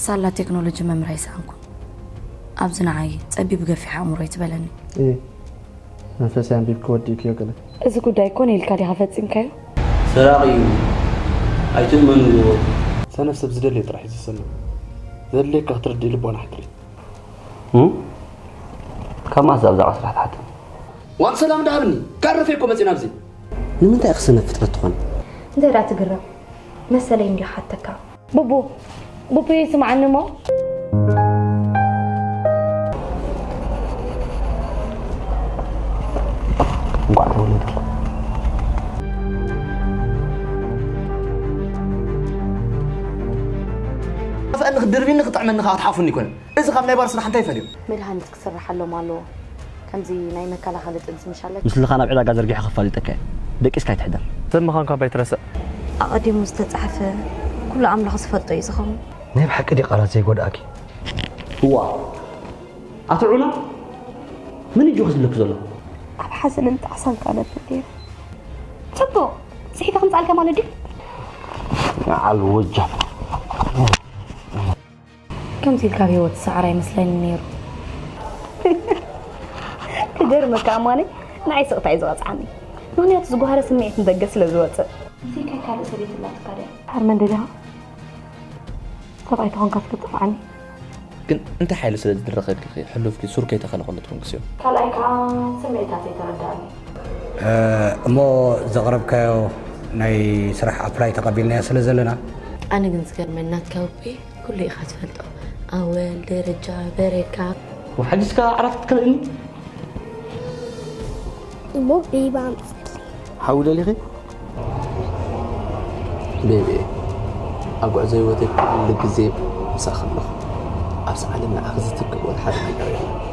ሳላ ቴክኖሎጂ መምህር ኣይሰኣንኩን። ኣብዚ ንዓይ ጸቢብ ገፊሕ ኣእምሮ ይትበለኒ። እየ መንፈሳዊ ኣንቢብኪ ወዲእክዮ ገለ። እዚ ጉዳይ ኮነ ኢልካ ዲኻ ፈጺምካዮ? ሰራቒ እዩ ኣይትእመንዎ። ሰነፍ ሰብ ዝደልዮ ጥራሕ እዩ ዝሰምዕ። ዘድልየካ ክትርድእ ልቦና ሕድሪ። እም? ካብ መዓስ ኣብዛ ስራሕ ትሓትም? ዋን ሰላም እንዳሃብኒ ካረፈ እኮ መፂና ኣብዚ። ንምንታይ ኢኺ ሰነፍ ፍጥረት ትኾኒ? እንታይ ደኣ ትግረም መሰለይ እንዲዮ ሓተካ። ቡቡ ቡቡ ይስማዓኒ እሞ እንኳዕ ተወለድኪ። ፈእኒ ክድርቢኒ ክጥዕመኒ ከዓ ትሓፉኒ ይኮነ። እዚ ካብ ናይ ባር ስራሕ እንታይ ይፈልዩ? መድሃኒት ክስርሓሎም ኣለዎ። ከምዚ ናይ መከላኸሊ ጥንሲ ምሻለች። ምስልኻ ናብ ዕዳጋ ዘርጊሐ ከፋልጠካ እየ። ደቂስካ ኣይትሕደር። ሰብ ምዃንካ ባይትረስዕ። ኣቐዲሙ ዝተጻሕፈ ኩሉ ኣምላኽ ዝፈልጦ እዩ ዝኸውን። ናይ ብሓቂ ድዩ ቃላት ዘይጎድኣኪ? እዋ ኣቲ ዑና ምን እጆ ክዝለክ ዘሎ? ኣብ ሓዘንን ጣዕሳን ክነብር ነይረ። ጽቡቕ ጽሒፈ ክምጻልካ ማለት ድዩ? ንዓል ወጃ ከምዚ ኢልካ ኣብ ህይወት ዝሰዓር ኣይመስለኒ ነይሩ። ክገርመካ ኣማኒ ንዓይ ስቕታ እዩ ዝቐጽዓኒ። ምኽንያቱ ዝጓሃረ ስምዒት ንደገ ስለ ዝወፅእ። ብዘይካይ ካልእ ሰበይቲ ኣላትካ ድያ? ሓርመን ደሊኻ ሰብኣይ ተኾንካ እስከ ጥፍዓኒ። ግን እንታይ ሓይሊ ስለ ዝድረኸልኪ ኢኺ ሕሉፍኪ ሱር ከይተኸለ ከሎ ትኹን ክስዮ? ካልኣይ ከዓ ስምዒታት ኣይተረዳእኒ። እሞ ዘቕረብካዮ ናይ ስራሕ ኣፕላይ ተቐቢልናዮ ስለ ዘለና ኣነ ግን ዝገርመኒ ናትካ ውቤ ኩሉ ኢኻ ትፈልጦ ኣወል ደረጃ በረካ ወሓጅስካ ዓራት ክትከልእኒ እሞ ቤባ ኣምፅእለይ ሓዊ ደሊኺ? ቤቢ ኣብ ጉዕዞ ህይወተይ ኩሉ ግዜ ምሳኺ ኣለኹ። ኣብዚ ዓለም ንዓኺ ዝትክእ ወላ ሓደ ነገር የለን።